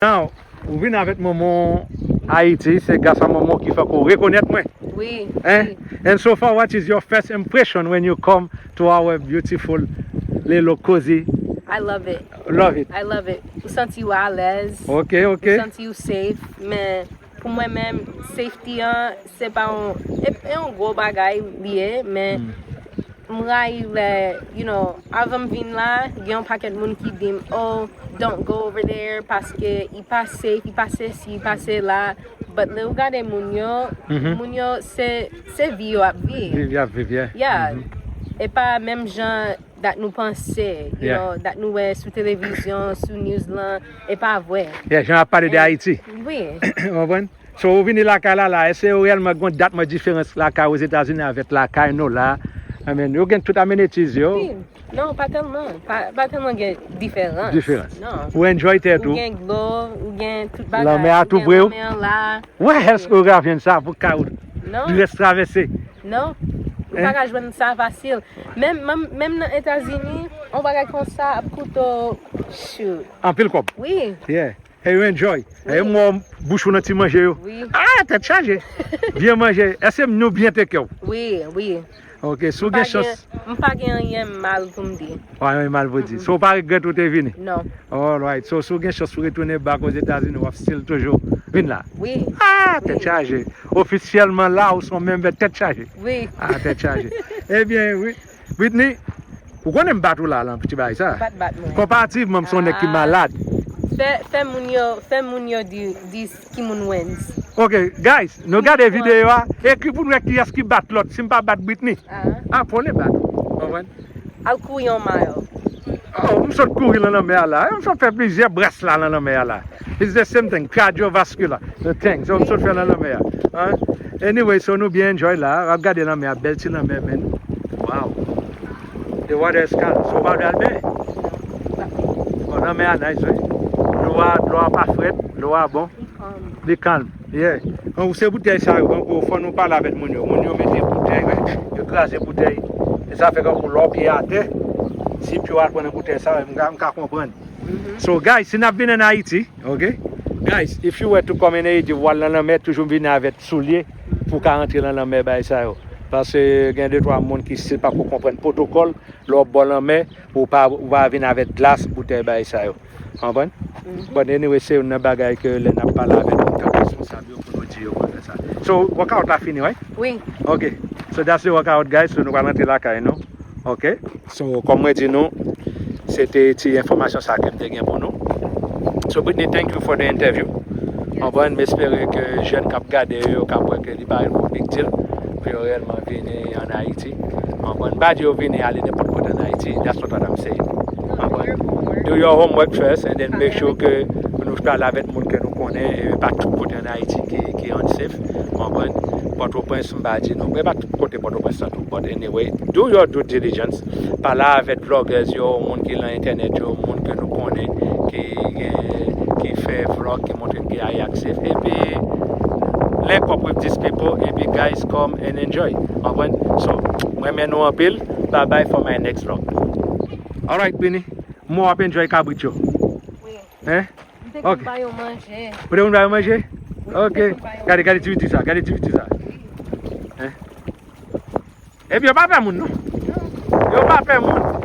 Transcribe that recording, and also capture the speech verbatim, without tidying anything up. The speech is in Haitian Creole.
Now, ou vin avèk manman Ayiti, se gras a manman ki fè ke w rekonèt mwen. Wi. Hein? And so far, what is your first impression when you come to our beautiful little cozy? I love it. Love it. I love it. Ou santi w alèz. Ok, ok. Ou santi w safe. Men pou mwen menm, safety an, se pa yon, e, e yon gwo bagay li ye, men m rayi lè, you know, avan m vin la, gen yon pakèt moun ki di m, oh, don't go over there, paske i pa safe, i pa sesi, i pa sela. But lè ou gade moun yo, Mhm. Moun yo, se, se vi yo ap viv. Viv, y ap viv, yeah. Yeah. E pa menm jan dat nou panse, you Yeah. know, dat nou wè sou televizyon, sou news lan, e pa vre. Yeah, jan ap pale de Ayiti. Wi. Ou konprann? So, ou vini lakay la, la, èske ou reyèlman gen dat mwen diferans lakay Ozetazini avèk lakay nou la? I mean, yo gen tout amenities yo. Wi. Non, pa tèlman. Pa, pa tèlman gen diferans. Diferans. Non. Ou enjoy tèt Ou ou. Gen dlo, ou gen tout bagay. Lanmè a Ou tou gen pre ou. Lanmè an la. Wè, èske ou ka jwenn sa pou ka ou Non. dwes travèse? Non. Ou Hein? pa ka jwenn sa fasil. Menm, menm, menm nan Etazini, yon bagay konsa ap koute w, shoot. Anpil kòb. Wi. Yeah. E yo enjoy. E yo mò bouch ou nan ti manje yo. Wi. Ah, tèt chaje. Byen manje. Èske nou byen take care w? Wi, wi. Ok, si w Pa gen chans. M pa gen anyen mal pou m di. Pa gen mal pou di. So, ou pa regrèt ou te vini? Non. Alright. So, si w gen chans pou retounen back Ozetazini, w ap still toujou vin la? Wi. Ah, tèt chaje. Ofisyèlman la, ou se yon member tèt chaje. Wi. Ah, tèt chaje. Ebyen, wi. Britney, ou konnen m bat ou la, lan ti bagay sa. Bat, bat mwen. Konparativman, m se yon nèg ki Ah. malad. Fè, fè moun yo, fè moun yo di, di ki moun wens. Ok, guys, nou gade videyo a, ekri pou n wè kiyès ki bat lòt, si m pa bat Britney. Ah. Ah, fò n bat. Konprann? Al kouri yon mile. Oh, m sot kouri lan lanmè a la. M sot fè plizyè bras la lan lanmè a la. It's the same thing, cardiovascular the thing. So, m sot fè lan lanmè a. Hein? Anyway, so nou byen enjoy la. W ap gade lanmè a, bèl ti lanmè, man. Wow. The water is calm. So, w pa vle al benyen? Bon, lanmè a nice, wi. Dlo a, dlo a pa frèt, dlo a bon. Li kalm, yeah. Bon, se boutèy sa yo, bon, fò nou pale avèk moun yo. Moun yo mete boutèy, wi. Yo kraze boutèy. E sa fè kankou lè w pye atè, si pye w al pran nan boutèy sa, m ka, m ka konprann. So, guys, si n ap vin an Ayiti, ok? Guys, if you were to come in Haiti, w al nan lanmè, toujou vini avèk soulye pou w ka rantre nan lanmè, bagay sa yo. Paske gen de twa moun ki still pa ko konprann pwotokòl, lè w bò lanmè, ou pa, ou pa vin avèk glas, boutèy, bagay sa yo. Konprann? But anyway, se youn nan bagay ke lè n ap pale avèk moun k ap responsab yo pou nou di yo konn fè sa. So, workout la fini, right? Wi. Ok. So, that's the workout, guys. So, nou pral rantre lakay nou. Ok. So, kòm mwen di nou, se te ti enfòmasyon sa ke m te gen pou nou. So, Britney, thank you for the interview. Konprann, m espere ke jèn k ap gade yo, k ap wè ke li pa yon big deal pou yo reyèlman vini an Ayiti. Konprann, m pa di yo vini ale nenpòt kote an Ayiti. That's not what I'm saying. Konprann? Do your homework first and then make sure ke nou pale avèk moun ke nou konnen, e pa tout kote an Ayiti ki, ki unsafe. Konprann? Pòtoprens, m pa di nou, e pa tout kote Pòtoprens lan tou. But anyway, do your due diligence. Pale avèk vloggers yo, moun ki lan entènèt yo, moun ke nou konnen ki gen, ki fè vlog, ki montre ki Ayak safe. Epi, link up with these people, epi guys, come and enjoy. Konprann? So, mwen renmen nou anpil. Bye bye for my next vlog. Alright, Britney. Mwen w ap enjoy kabrit yo. Wi. Hein? M te Ok. Konn ba yo manje. Ou te konn ba yo manje? Wi, Ok. m te konn ba yo Gade, gade ti piti sa, gade ti piti sa. Hein? Epi yo pa pè moun, non? Yo pa pè moun.